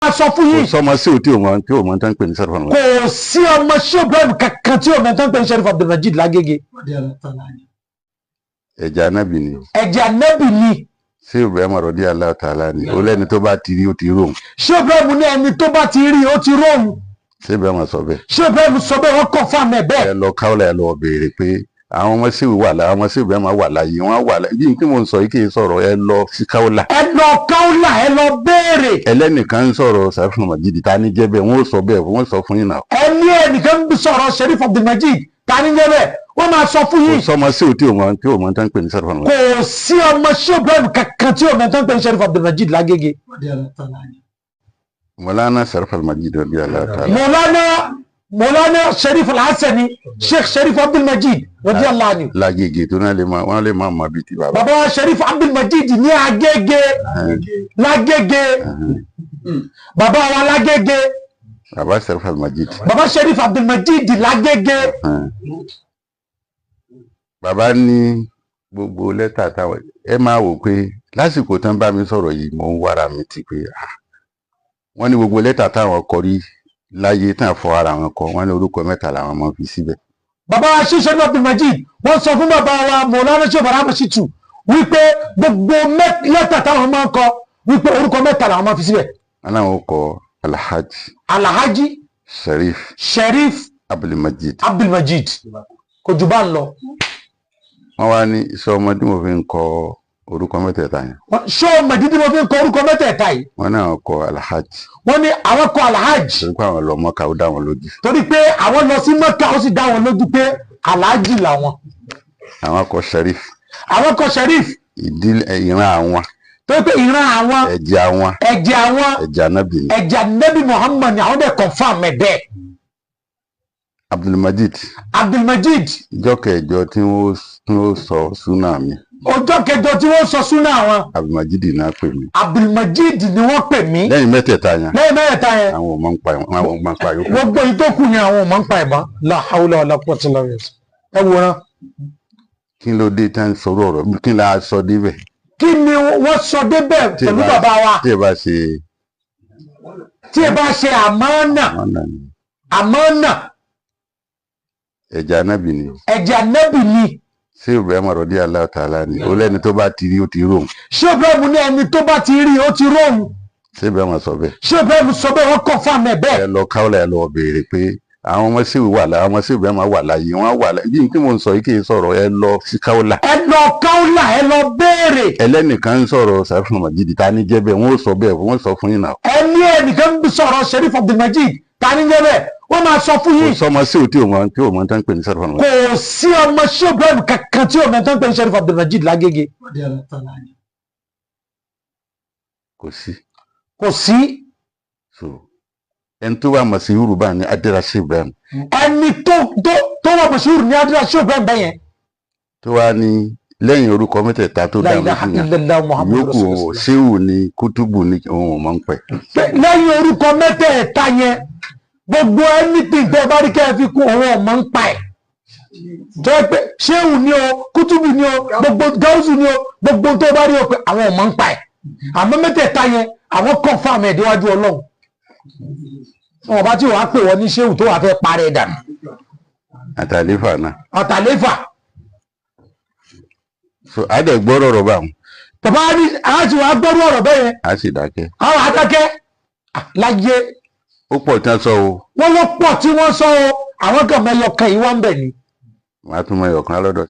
Máa sọ fún Kò yín. sọmọ sí ò tí ò mọ tán pè ní Sharif Abdulmajid. Kò sí ọmọ Sheikh Ibrahim kankan tí ò mọ tán pé ní Sharif Abdulmajid lágége. Ẹ̀jẹ̀ anábì ni o. Ẹ̀jẹ̀ Ànábì ni. Ṣé Ibrahim radiyallahu ta'ala ni ó lẹ́ni tó bá ti rí, ó ti róhùn. Sheikh Ibrahim ní ẹni tó bá ti rí, ó ti róhùn. Ṣé Ibrahim sọ bẹ́ẹ̀? Sheikh Ibrahim sọ bẹ́ẹ̀, wọ́n confirm ẹ̀ bẹ́ẹ̀. Ẹ lọ káwọlẹ̀, ẹ lọ béèrè pé àwọn ọmọ sí wà láyé, àwọn ọmọ sí Ibrahim wà láyé, wọn wà láyé. Bí tí mo ń sọ yìí kì í sọ̀rọ̀, ẹ lọ sí káwọlà. Ẹ lọ káúlà, ẹ lọ béèrè. Ẹlẹ́nìkan ń sọ̀rọ̀ Sharif Abdulmajid, ta ní jẹ́ bẹ́ẹ̀? Wọ́n ó sọ bẹ́ẹ̀, wọ́n sọ fún yín náà. Ẹni ẹnìkan ń sọ̀rọ̀ Sharif Abdulmajid, ta ní jẹ́ bẹ́ẹ̀? Wọ́n máa sọ fún Kò yín. sọmọ sí ò tí ò mọ tán pè ní Sharif Abdulmajid. Kò sí ọmọ Sheikh Ibrahim kankan tí ò mọ tán pé ní Sharif Abdulmajid lágége. Mọ̀lánà Sharif Abdulmajid radiyallahu ta'ala. Mọ̀lánà Sharif Alhassani, Sheikh Sharif Abdulmajid radiyallahu anhu. Lágége tó náà lè máa wọ́n lè máa mọ bíi ti bàbá. Bàbá wa Sharif Abdulmajid ní Agége, lágége, bàbá wa lágége. Bàbá Sharif Abdulmajid. Bàbá Sharif Abdulmajid lágége. Bàbá ní gbogbo lẹ́tà táwọn ẹ máa wò pé lásìkò tán bá mi sọ̀rọ̀ yìí, mò ń wára mi ti pé ah, wọ́n ní gbogbo lẹ́tà táwọn kọ rí láyé tán fọ ara wọn kọ, wọ́n ní orúkọ mẹ́ta làwọn máa fi síbẹ̀. Bàbá wa Sheikh Sharif Abdulmajid, wọ́n sọ fún bàbá wa Mọ̀lánà Sheikh Barhama Shittu wípé gbogbo lẹ́tà táwọn máa ń kọ, wípé orúkọ mẹ́ta làwọn máa fi síbẹ̀. Wọ́n láwọn kọ Alhaji Alhaji Sharif Sharif Abdulmajid. Abdulmajid, kò jù bá ń lọ. Wọ́n wá ní iṣẹ́ ọmọdé mo fi ń kọ orúkọ mẹ́tẹ̀ẹ̀ta yẹn. Ṣé o mọ̀ dídí mo fi ń kọ orúkọ mẹ́tẹ̀ẹ̀ta yìí? Wọ́n náà kọ Alhaji. Wọ́n ní àwọn kọ Alhaji. Torí pé àwọn lọ Mọ́kà, ó dá wọn lójú. Torí pé àwọn lọ sí Mẹ́kà, ó sì dá wọn lójú pé Alhaji làwọn. Àwọn kọ Sharif. Àwọn kọ Sharif. Ìdílé, ìran àwọn. Torí pé ìran àwọn. Ẹ̀jẹ̀ àwọn. Ẹ̀jẹ̀ àwọn. Ẹ̀jẹ̀ anábì ni. Ẹ̀jẹ̀ Nabi Muhammad ni, àwọn dẹ̀ confirm ẹ̀ bẹ́ẹ̀. Abdulmajid. Abdulmajid. Ìjọ kẹjọ tí wọ́n sọ súnà mi. Ọjọ́ kẹjọ tí wọ́n sọ súnà àwọn. Abdulmajid náà pè mí. Abdulmajid ni wọ́n pè mí. Lẹ́yìn mẹ́tẹ̀ẹ̀ta yẹn. Lẹ́yìn mẹ́tẹ̀ẹ̀ta yẹn. Àwọn ò mọ̀ ń pa, àwọn ò mọ̀ ń pa yòókù. Gbogbo yìí tó kù yẹn, àwọn ò mọ̀ ń pa ìbọn. La hawla wala quwwata illa billah, ẹ wòran. Kí ló dé tá ń sọ̀rọ̀ ọ̀rọ̀? Kí la sọ débẹ̀? Kí ni wọ́n sọ débẹ̀ pẹ̀lú bàbá wa? Tí ẹ bá ṣe Tí ẹ bá ṣe àmánà. Àmánà ni. Àmánà. Ẹ̀jẹ̀ anábì ni o. Ẹ̀jẹ̀ Ànábì ni. Ṣé Ibrahim radiyallahu ta'ala ni ó lẹ́ni tó bá ti rí, ó ti róhùn. Ṣé Ibrahim ní ẹni tó bá ti rí, ó ti róhùn. Ṣé Ibrahim sọ bẹ́ẹ̀? Ṣé Ibrahim sọ bẹ́ẹ̀, wọ́n confirm ẹ̀ bẹ́ẹ̀. Ẹ lọ káwọlẹ̀, ẹ lọ béèrè pé àwọn ọmọ sí wà láyé, àwọn ọmọ sí Ibrahim wà láyé, wọn wà láyé. Bí tí mo ń sọ yìí kì í sọ̀rọ̀, ẹ lọ sí káwọlà. Ẹ lọ káúlà, ẹ lọ béèrè. Ẹlẹ́nìkan ń sọ̀rọ̀ Sharif Abdulmajid, ta ní jẹ́ bẹ́ẹ̀? Wọ́n ó sọ bẹ́ẹ̀, wọ́n sọ fún yín náà. Ẹni ẹnìkan ń sọ̀rọ̀ Sharif Abdulmajid, ta ní jẹ́ bẹ́ẹ̀? Wọ́n máa sọ fún Kò yín. sọmọ sí ò tí ò mọ tán pè ní Sharif Abdulmajid. Kò sí ọmọ Sheikh Ibrahim kankan tí ò mọ tán pé ní Sharif Abdulmajid lágége. Kò sí. Kò sí. So ẹni tó wà mọ̀ sí Yorùbá ní adéra sí Ibrahim. Ẹni tó wà mọ̀ṣúrù ní adúlá Sheikh Ibrahim bẹ́yẹn. Tó wá ní lẹ́yìn orúkọ mẹ́tẹ̀ẹ̀ta tó La dá ilaha lójú yẹn, illallah Muhammadu yòókù Rasulullah. ṣéwù ni, kútùbù ni, òun ò mọ̀ ń pẹ́. Pé lẹ́yìn orúkọ mẹ́tẹ̀ẹ̀ta yẹn, gbogbo anything tẹ́ bá rí kẹ́ ẹ fi kún, òun ọ̀mọ́ ń pa ẹ̀. Tó yẹ pé ṣéwù ni o, kútùbù ni o, gbogbo gáúsù ni o, gbogbo tó bá rí o pé àwọn ọ̀mọ́ ń pa ẹ̀, àmọ́ mẹ́tẹ̀ẹ̀ta yẹn, àwọn confirm ẹ̀ déwájú Ọlọ́run. Wọn bá tí wàá pè wọ́n ní ṣéwù tó wàá fẹ́ parẹ́ dànù. Àtàlífà náà. Àtàlẹ́fà. So adẹ gbọ́rọ̀ rọ̀ báwọn. Bàbá ní àwọn tí wàá gbọ́rú ọ̀rọ̀ bẹ́ẹ̀ yẹn. A sì dákẹ́. Àwọn adákẹ́ láyé. Ó pọ̀ tí wọ́n sọ o. Wọ́n ló pọ̀ tí wọ́n sọ o, àwọn kan mẹ́yọ kan yìí wá ń bẹ̀ ni. Màá tún mọ ẹyọkan lọ́dọ̀.